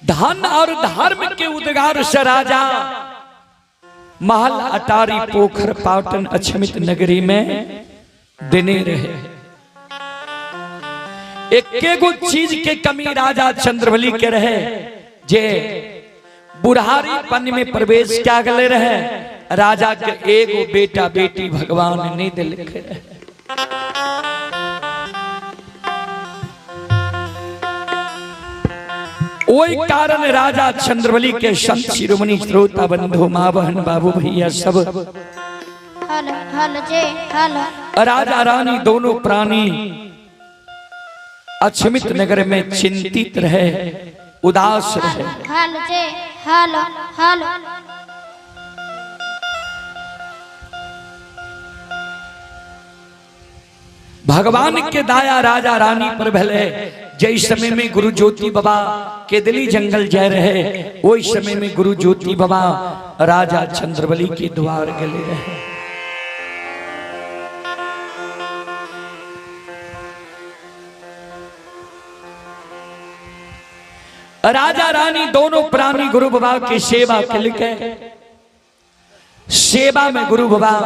धन और धर्म के उद्गार से राजा महल अटारी पोखर पाटन अछमित नगरी में देने रहे। एके गो चीज के कमी राजा चंद्रबली के रहे, जे बुढ़ारी पन में प्रवेश क्या गले रहे, राजा के एगो बेटा बेटी भगवान नहीं दिलके रहे। ओई कारण राजा चंद्रबली के संत शिरोमणि श्रोता बंधु माँ बहन बाबू भैया सब हल हल जे हल राजा रानी दोनों प्राणी अक्षमित नगर में चिंतित रहे, उदास रहे। हल जे हल हल भगवान के दाया राजा रानी पर भले जय समय में गुरु ज्योति बाबा केदली जंगल जा रहे, वही समय में गुरु ज्योति बाबा राजा चंद्रबली के द्वार गले रहे। राजा रानी दोनों प्राणी गुरु बाबा की सेवा के लिए सेवा में गुरु बाबा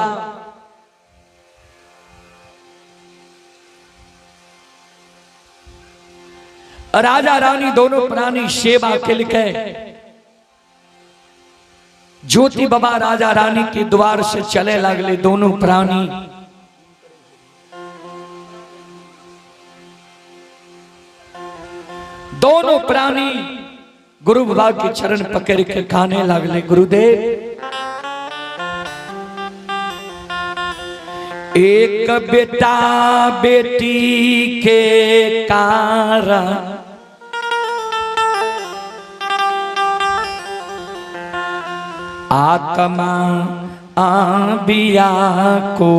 राजा रानी दोनों प्राणी सेवा के लिए ज्योति बाबा राजा रानी के द्वार से चले लगले दोनों प्राणी। दोनों प्राणी गुरु बाबा के चरण पकड़ के खाने लगले, गुरुदेव एक बेटा बेटी के कारण आत्मा आबिया को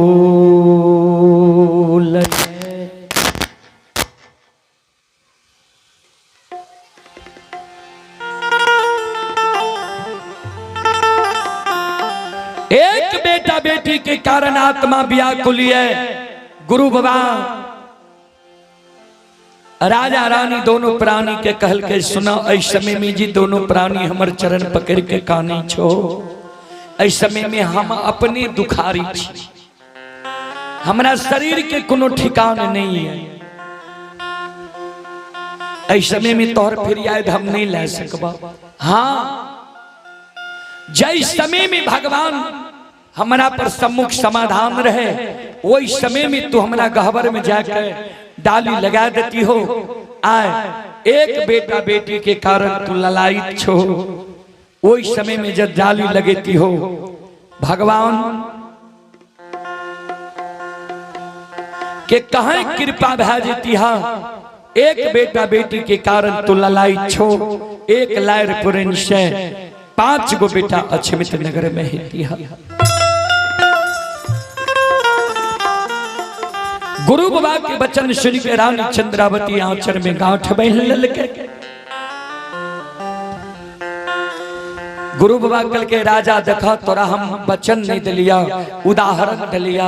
एक बेटा बेटी के कारण आत्मा व्याकुल है। गुरु बाबा राजा रानी दोनों प्राणी के कहल के सुना, ऐ समय में जी दोनों प्राणी हमर चरण पकड़ के कानी छो, ऐ समय में हम अपने दुखारी छी, हमरा शरीर के कोनो ठिकान नहीं है, ऐ समय में तोहर फरियाद हम नहीं ला सकबा। हाँ, जय समय में भगवान हमरा पर सम्मुख समाधान रहे, वही समय में तू हमरा गहबर में जाकर डाली लगा देती हो। आए एक बेटा बेटी के कारण तू ललायित छो, वही समय में जब डाली लगेती हो भगवान के कहें कृपा भा जेती हा, एक बेटा बेटी के कारण तू ललायित छो, एक लायर पुरन से 5 गो बेटा अक्षमित नगर में हेती हा। गुरु बाबा के वचन सुन के रानी चंद्रावती आंचल में गांठ बहन ललके। गुरु बाबा कल के राजा देखा तोरा हम वचन नहीं दिलिया, उदाहरण दिलिया,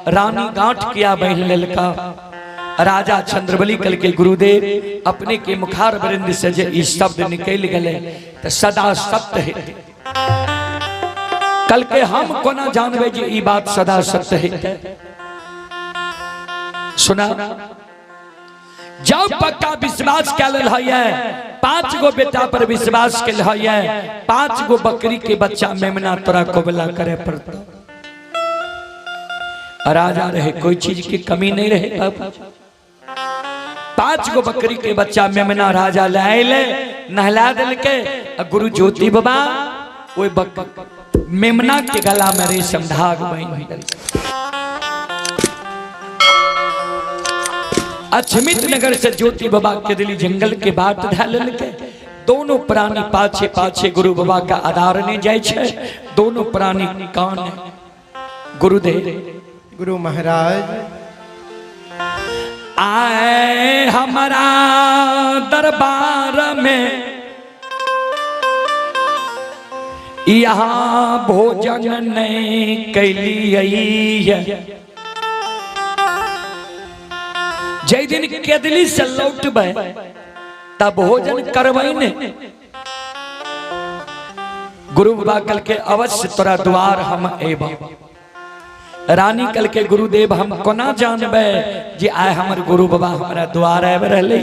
रानी गांठ किया बहन ललका। राजा चंद्रबली कल के गुरुदेव अपने के मुखार वृंद से जे ई शब्द निकल गए तो सदा सत्य है। कल के हम कोना जानबे जे ई बात सदा सत्य है। सुना जब पक्का विश्वास कल है, 5 गो बेटा पर विश्वास कल है, 5 गो बकरी के बच्चा मेमना तोरा कबला करे पड़ता। राजा रहे कोई चीज की कमी नहीं रहे बाबू। 5 गो बकरी के बच्चा मेमना राजा लाए ले, नहला दिल के, गुरु ज्योति बाबा वो मेमना के गला में रेशम धाग बन दिल। अक्षमित नगर से ज्योति बाबा के दिली जंगल के बाट ढाल के दोनों प्राणी पाछे पाछे गुरु बाबा का आधार ने जाय छे। दोनों प्राणी कान गुरुदेव गुरु महाराज आए हमारा दरबार में, यहाँ भोजन नहीं कैलियै। जय दिन केदली से लौटबै तब भोजन करबै ने। गुरु बाबा कल के अवश्य तोरा द्वार हम एब। रानी कल के गुरुदेव हम कोना जानबे जे आय हमर गुरु बाबा हमरा द्वार आबि रहलै।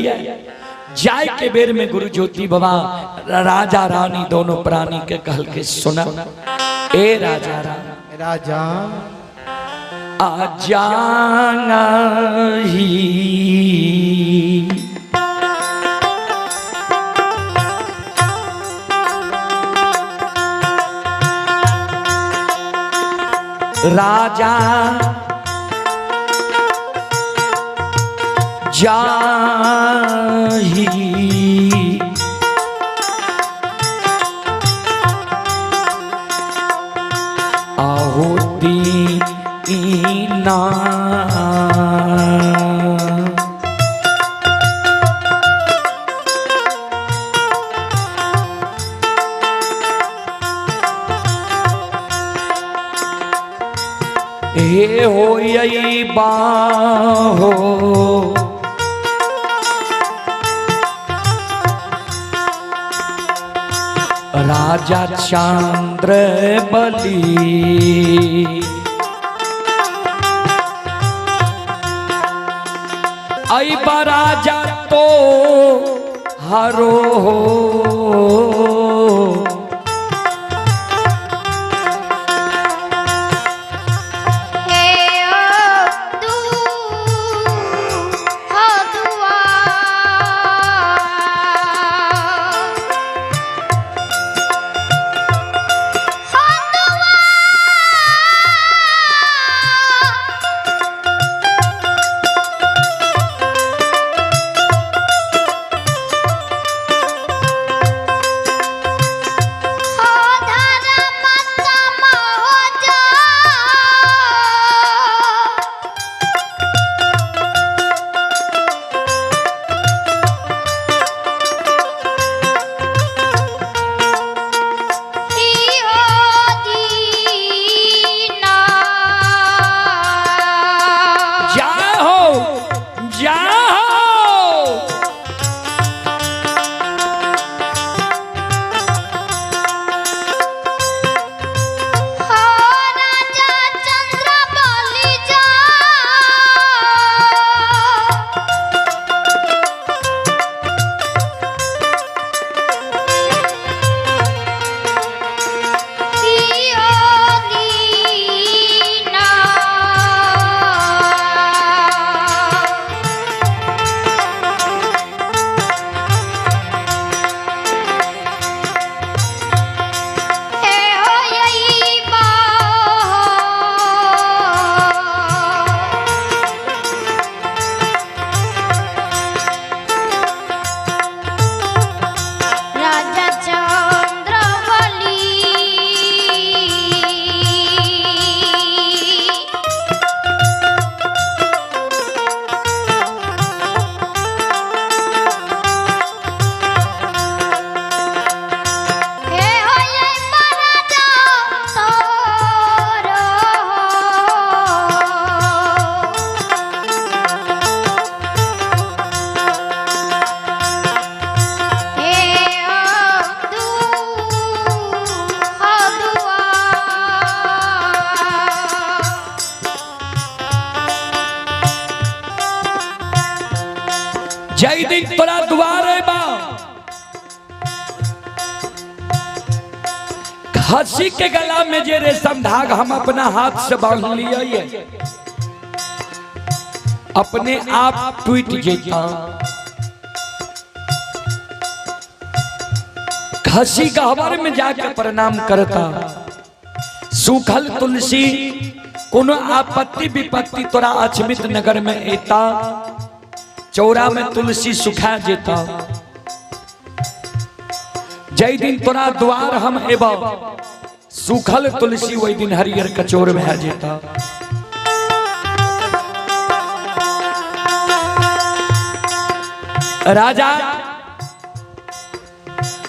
जाय के बेर में गुरु ज्योति बाबा राजा रानी दोनों प्राणी के कहल के सुना ए राजा रानी राजा आ जाना ही राजा जाही आहुति ना हे हो बाहो राजा चंद्र बलि आई राजा तो हरो हो। हे ओ दू हो दुआ हो दुआ हो धर्म तम हो जा। इहो दीना। जाओ जाओ। हो राजा चंद्र बलि जा। इहो दीना। हे हो यही बाहो। राजा चंद्र बलि। हे हो ये राजा तोरो हे ओ दू हो दुआ। जय दिन तोरा द्वार बा खसी के गला में जे रेशम धाग हम अपना हाथ से बांध लिया अपने आप टूट जेता। खसी गहवर में जाके प्रणाम करता। सूखल तुलसी कोनो आपत्ति विपत्ति तोरा अछमित नगर में एता चौरा में तुलसी सुखा जेता। जय दिन तोरा द्वार हम एब सूखल तुलसी वही दिन हरियर कचोर भै जेता। राजा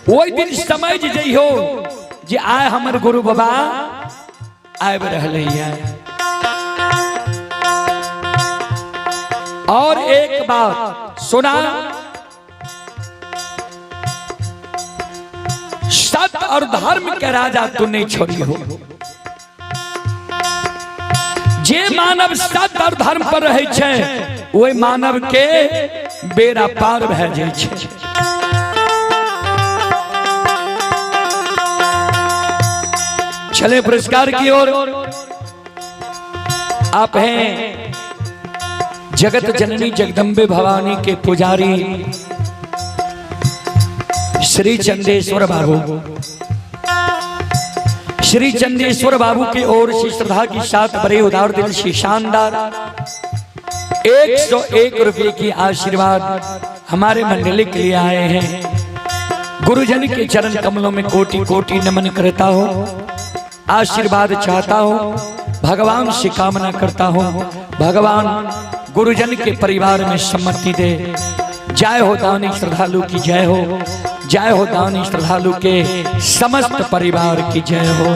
ओहि दिन समझ जइहो जे आय हमर गुरु बाबा आबि रहलै है। और एक बात सुना, सत्य और धर्म के राजा तू नहीं छोड़ी हो। जे मानव सत्य और धर्म पर रहे छै ओहि मानव के बेड़ा पार भए जाइ छै। चले पुरस्कार की ओर। आप हैं जगत जननी जगदम्बे भवानी के पुजारी श्री चंदेश्वर बाबू। श्री चंदेश्वर बाबू की ओर से श्रद्धा के साथ बड़े उदार दिल से शानदार 101 रुपए की आशीर्वाद हमारे मंडली के लिए आए हैं। गुरुजन के चरण कमलों में कोटि कोटि नमन करता हूँ, आशीर्वाद चाहता हूँ, भगवान से कामना करता हूँ, भगवान गुरुजन के परिवार में सम्मति दे। जय हो दानी श्रद्धालु की जय हो, जय हो दानी श्रद्धालु के समस्त परिवार की जय हो।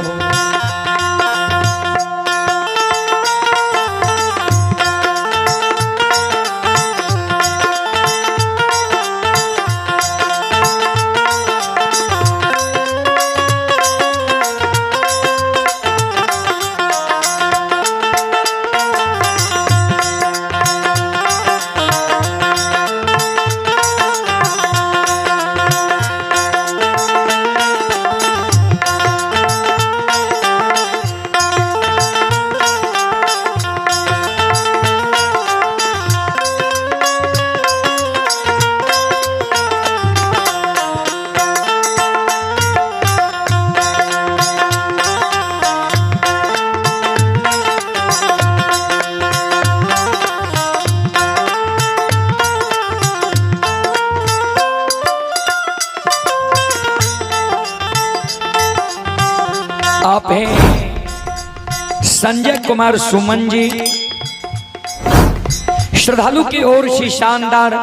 आप हैं संजय कुमार सुमन जी, श्रद्धालु की ओर से शानदार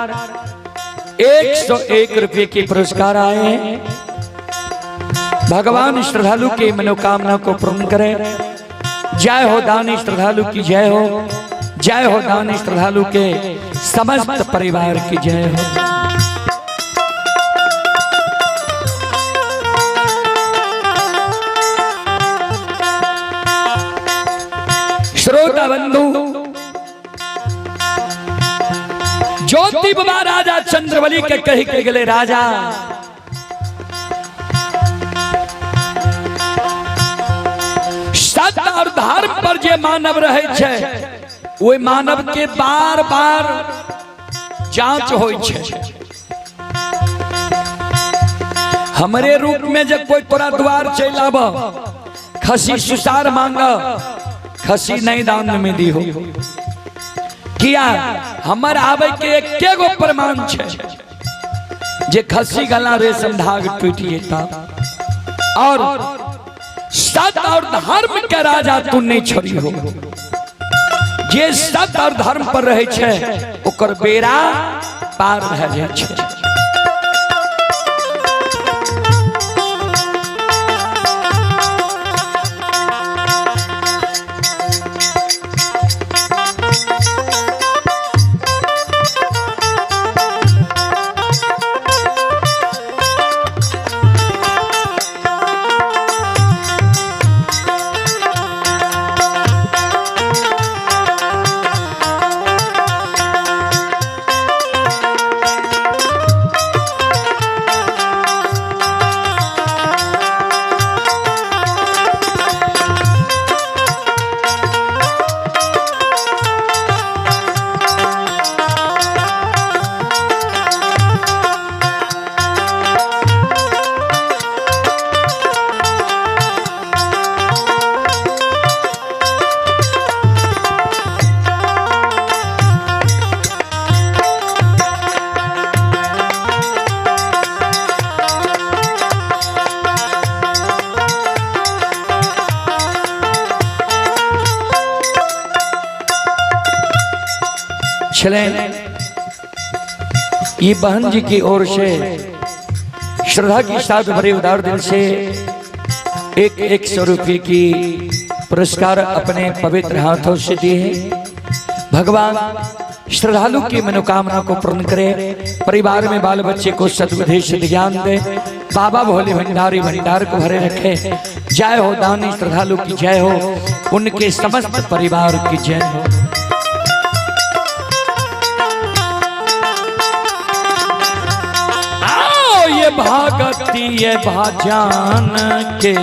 101 रुपए के पुरस्कार आए हैं। भगवान श्रद्धालु के मनोकामना को पूर्ण करें। जय हो दानी श्रद्धालु की जय हो, जय हो दानी श्रद्धालु के समस्त परिवार की जय हो। श्रोता बंधु, ज्योति बाबा राजा चंद्रबली के कही के गले राजा सत्य और धर्म पर जे मानव रहे छै ओहि मानव के बार बार जांच होई छै। हमरे रूप में जब कोई तोरा द्वार चल आब, खसी सुसार मांग, खसी नहीं दान में दी हो। किया हमर आवे के एके गो प्रमाण छै जे खसी गला रेशम धाग टूट जेता। और सत्य और धर्म के राजा तू नहीं छोड़ी हो। जे सत्य और धर्म पर रहे छै ओकर बेड़ा पार भए जाइ छै। चले ये बहन जी की ओर से श्रद्धा के साथ भरे उदार दिल से 100 रुपये की पुरस्कार अपने पवित्र हाथों से दिए। भगवान श्रद्धालु की मनोकामना को पूर्ण करे, परिवार में बाल बच्चे को सद्बुद्धि ज्ञान दे। बाबा भोले भंडारी भंडार को भरे रखे। जय हो दानी श्रद्धालु की जय हो, उनके समस्त परिवार की जय हो। आओ ये भागती ये भाजान के,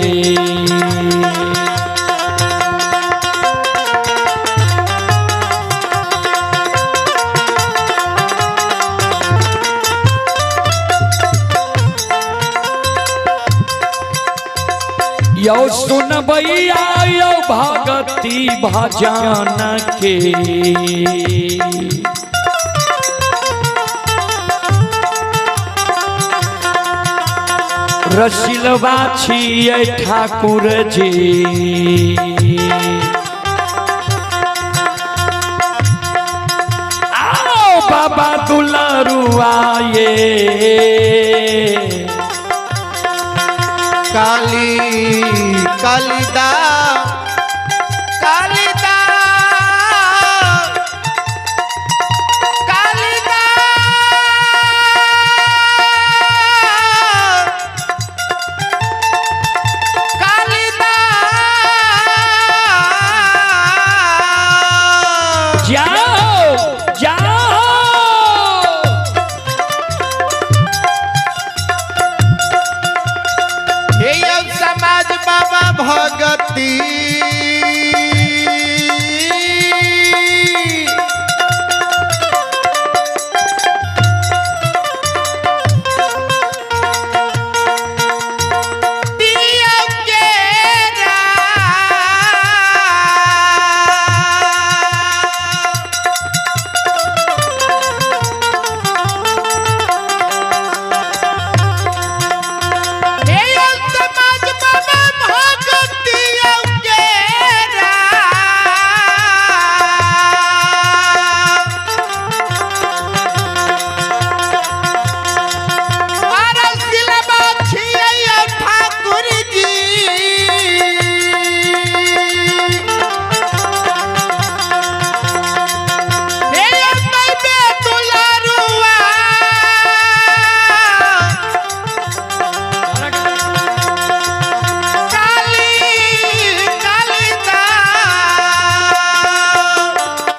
यो सुन भैया यो भगती भजन के। रसिलवा छियै ठाकुर जी, आओ बाबा दुलारुआ ये। काली कालिदा कालिदा कालिदा कालिदा। जाओ जाओ। हे यौ समाज बाबा भगती